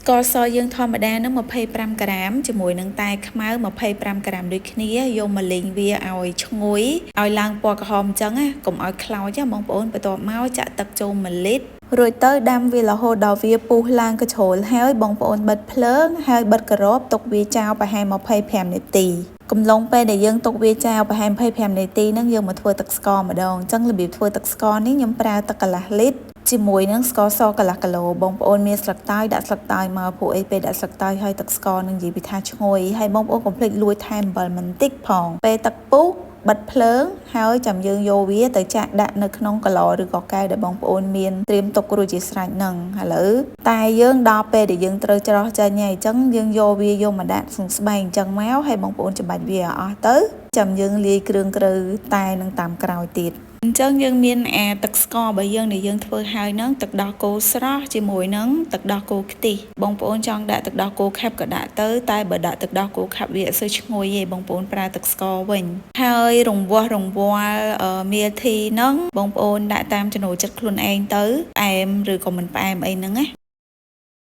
ករសយើងធម្មតានឹង25ក្រាមជាមួយនឹងតែខ្មៅ25ក្រាមដូចគ្នាយកមកលីងវាឲ្យឈ្ងុយឲ្យឡើងពណ៌ក្រហមអញ្ចឹងណាកុំឲ្យខ្លោចណាបងប្អូនបន្ទាប់មកចាក់ទឹកចូល1លីត្ររួចទៅដាំវារហូតដល់វាពុះឡើងកញ្ជ្រោលហើយបងប្អូនបិទភ្លើងហើយបិទគម្របទុកវាចោលប្រហែល25នាទីកំឡុងពេលដែលយើងទុកវាចោលប្រហែល25នាទីហ្នឹងយើងមកធ្វើទឹកស្ករម្ដងអញ្ចឹងរបៀបធ្វើទឹកស្ករនេះខ្ញុំប្រើទឹកកន្លះលីត្រជាមួយនឹងស្ករសកន្លះគីឡូបងប្អូនមានស្លឹកតើយដាក់ស្លឹកតើយមកព្រោះអីពេលដាក់ស្លឹកតើយហើយទឹកស្ករនឹងនិយាយពីថាឈ្ងុយហើយបងប្អូនកុំភ្លេចលួចថែមអំបិលបន្តិចផងពេលទឹកពុះបិទភ្លើងហើយចាំយើងយកវាទៅចាក់ដាក់នៅក្នុងកឡឬក៏កែវដែលបងប្អូនមានត្រៀមទុករួចជាស្រេចហ្នឹងឥឡូវតែយើងដល់ពេលដែលយើងត្រូវច្រោះចេញហើយអញ្ចឹងយើងយកវាយកមកដាក់ក្នុងស្បែកអញ្ចឹងមកហើយបងប្អូនច្បាច់វាឲ្យអស់ទៅចាំយើងលាយគ្រឿងក្រៅតែនឹងតាមក្រោយទៀតអញ្ចឹងយើងមានអាទឹកស្កររបស់យើងដែលយើងធ្វើហើយហ្នឹងទឹកដោះគោស្រស់ជាមួយនឹងទឹកដោះគោខ្ទិះបងប្អូនចង់ដាក់ទឹកដោះគោខាប់ក៏ដាក់ទៅតែបើដាក់ទឹកដោះគោខាប់វាអត់សូវឈ្ងុយទេបងប្អូនប្រើទឹកស្ករវិញហើយរង្វាស់រង្វាល់ milk tea ហ្នឹងបងប្អូនដាក់តាមចំណូលចិត្តខ្លួនឯងទៅផ្អែមឬក៏មិនផ្អែមអីហ្នឹងណា។